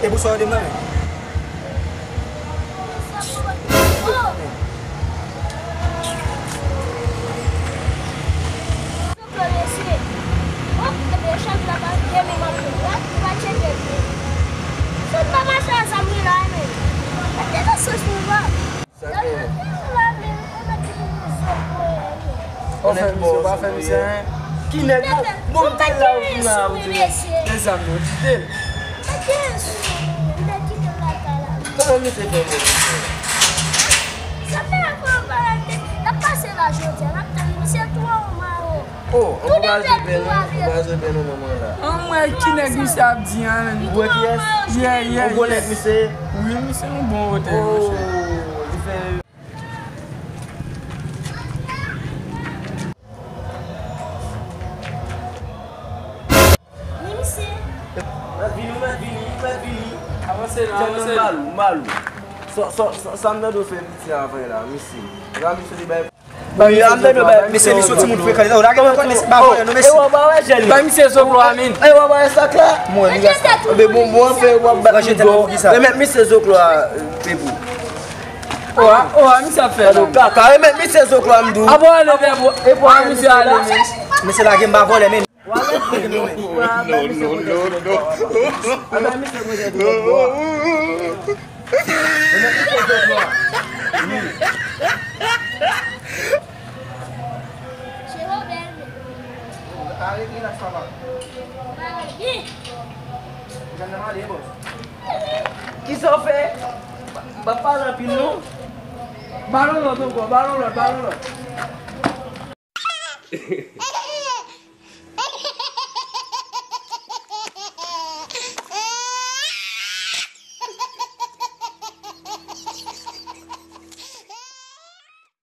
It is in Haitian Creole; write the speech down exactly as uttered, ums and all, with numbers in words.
E pou sa w de mwen menm. Sa gen. Ou fè misye, ou pa fè misye anyen. Ki nèg bon? Bon, m te la ou vin la, ou di. Mezanmi, ou kite l. Kòman misye fè menm? Sa fè ankò anba la, n ap pase la jodi a, n ap tann misye twò mawon. Oh, ankouraje bèl nou, ankouraje bèl nou manman la. Anmwey, ki nèg misye ap di an menm? Ou wè kiyès? Yeah, yeah, yeah. Ou konnen misye? Wi, misye yon bon wotè, monchè. Oh, li fè. Ni misye. Mèt vini, mèt vini, mèt vini. Avanse non, avanse non. Malou, malou. Sa, sa, sa, sa m tande w fè piti avan la, misye. La, misye li bay. Wi, m tande w bay, misye li soti moun frekan. Ou lage mwen kòt, mesye, ba vòlè non, mesye. E w ap wè jèn nan. Bay misye zoklo a, min. E w ap wè sak la. Mwen, li gasta. Be bon, bon, fè w ap bat. Ranje tèt mwen pou ki sa? Remèt misye zoklo a, Pepou. Owa, owa, misye ap fè la. Kaka, remèt misye zoklo a, m di w. Abo ale, Pepou. E pou a misye ale, men. Mesye lage m ba vòlè, men. Kisa w fè? M pa pale anpil non. Ba l yon lòt ankò, ba l yon lòt, ba l yon lòt.